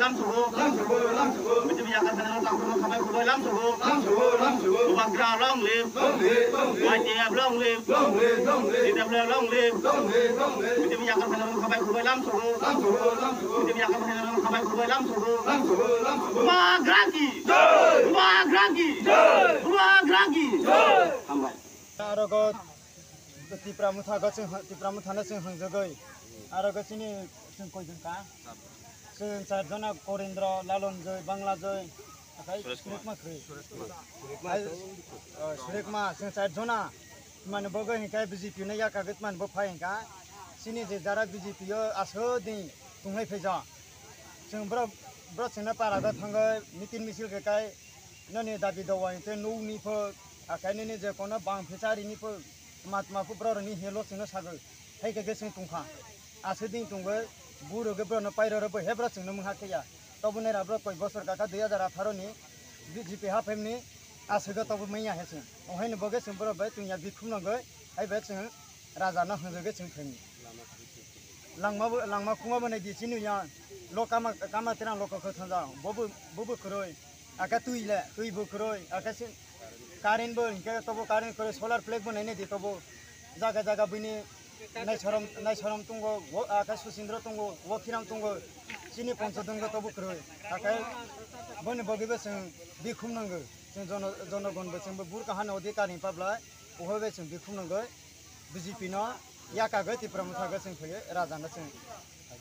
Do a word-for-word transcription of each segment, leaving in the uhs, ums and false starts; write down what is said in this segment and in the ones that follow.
Lam sugo, lam sugo, lam sugo. B J P yakar khana lam sugo, khabai khubai lam sugo, lam sugo, lam sugo. Bubagra long live, long live, long live. Y T F long live, long live, long live. T W F long live, long live, long live. B J P yakar khana lam khabai khubai lam sugo, lam sugo, lam sugo. B J P yakar khana lam khabai khubai lam sugo, lam sugo, lam sugo. Bubagra ki jai, Bubagra ki jai, Bubagra ki jai. Hambai. Aro go Tipra Motha go chwng, Tipra Motha no chwng hwngjagwi. Aro go chini chwng koijon ka? Chwng char jona, Korendra, Lalonjoi, Banglajoi, akai Suresh Kumar. Suresh Kumar khri. Suresh Kumar. Ai, oh, Suresh Kumar, chwng char jona. Mane bo go hinkai B J P no yakagwi mane bo phai hinka. Chini je jara B J P o aswk din tunglai phaijak. Chwng bro, bro chwngno para go thangwi meeting misil khe kai. Noni dabi dawa hingke nukni pho, akai nini je kono bang phichari ni pho, matma pho borok ni helo chwngno sagwi, hai khe khe chwng tongkha. Aswk ding tongwi, buro khe borokno pairo rwbo he borok chwngno mungha khe ya. Tobo nera borok koi bosor kaka dui hajar atharo ni B J P haphaimni aswk tobo manya he chwng. Ohaino bo khe chwng borok bai tungya bikhum nangwi, hai bai chwng raja no hwnjagwi chwng phaimni. Langma bo, langma khungma bo nai di chini ya. Lo kama, kama terang lo kokho thanja. Bobo, bobo kwrwi. Aka twi le, twi bo kwrwi. Aka sin current bo, hingke tobo current kwrwi, solar plate bo nai nai di tobo. Jaga jaga bini nai sorom, nai sorom tongo, wo, aka Susindro tongo, wo Khiram tongo. Chini poncho donggo tobo kwrwi. Aka boni bogi bo chwng bikhum nango. Chwng jono, jonogon bo chwng bo bur kahani odhikar ni pabla. Uhoi bai chwng bikhum nangwi B J P no yakagwi Tipra Motha gwi chwng phaiwi raja no chwng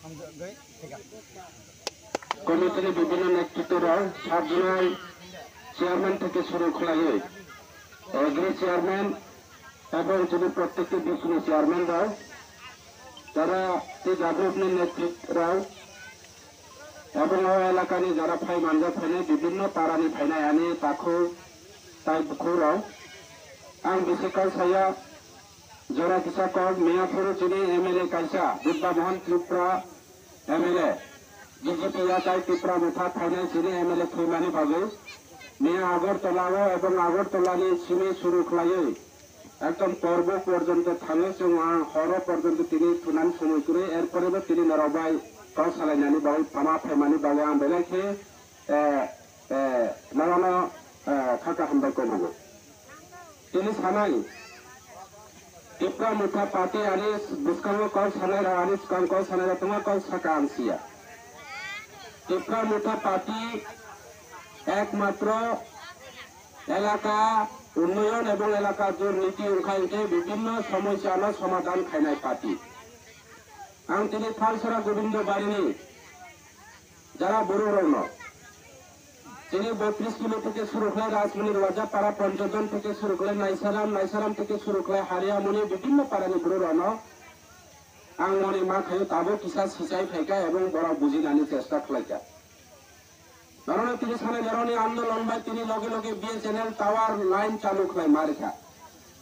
hamjagwi thika. Committee ni bibhinno netritwrok, sub zonal chairman theke suru khlaiwi, agri chairman, tabok chini prottekti district ni chairman rok, tara tei W F ni netritwrok, Abo o elakani jora phai manjak phainai bibinno parani phainai ani takhuk tai bukhukrok. Ang bisi kok saya, jora kisa kok, miyaphuru chini M L A kaisa, Budda Mohan Tripura M L A, B J P yatai Tipra Motha phainai chini M L A thwimani bagwi. Miya Agartala o ebong Agartala ni simi suru khlaiwi, ekdom korbo porjonto thangwi chwng ang horo porjonto tini thunan somoi kwrwi, erpore bo tini norok bai kok salainani bagwi tama phaimani bagwi ang belai khe, eh, eh, norokno, eh, kha kaham bai kobogo. Tini sanai, Tipra Motha Party ani bwskango kok sanai rok, ani swkang kok sanai rok tongma kok saka ang siya. Tipra Motha Party ekmatro elaka unnoyon ebong elaka durniti wngkha hwnkhe bibinno somosyano somadhan khainai party. Ang tini Thalsora Gobindo Barini jara borok rokno, tini botris kilo theke suru khlai Rajmoni Rwajapara Ponchojon theke suru khlai Naisaram, Naisaram theke suru khlai Hariamoni bibinno parani borok rokno ang moni ma khaio tabuk kisa sichai phaikha ebong borok bujinani chesta khlaikha. Norokno tini sanai norokni andolon bai tini loge loge B S N L tower line chalu khlai ma rikha.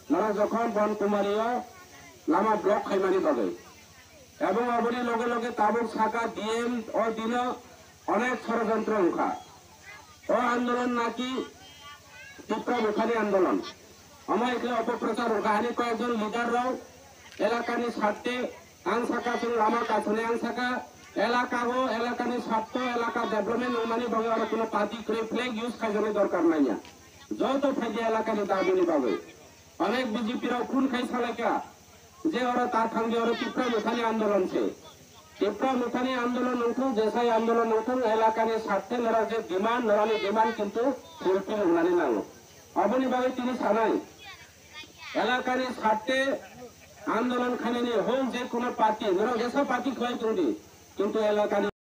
Norok jokhon Bon Kumari o lama block khaimani bagwi. Ebong aboni loge loge tabuk saka D M o dino onek sorojontro wngkha. O andolon naki Tipra Mothani andolon. Omo ekle opoprochar wngkha, ani koyekjon leader rok elakani sarte ang saka chwng lama kasuni, ang saka elaka o elakani sarto, elaka development wngmani bagwi oro kuno party kwrwi flag use khaijani dorkar nangya. Joto phaidi elakani dabini bagwi. Onek B J P rok phone khai salaikha je oro ta thangdi, oro Tipra Mothani andolon se. Tipra Mothani andolon wngthung, jesai andolon wngthung, elakani sarte norok je demand, norokni demand kintu fulfill wngnani nango. Aboni bagwi tini sanai, elakani sarte andolon khainani hwn je kuno party, norok jesa party khlai tongdi, kintu elakani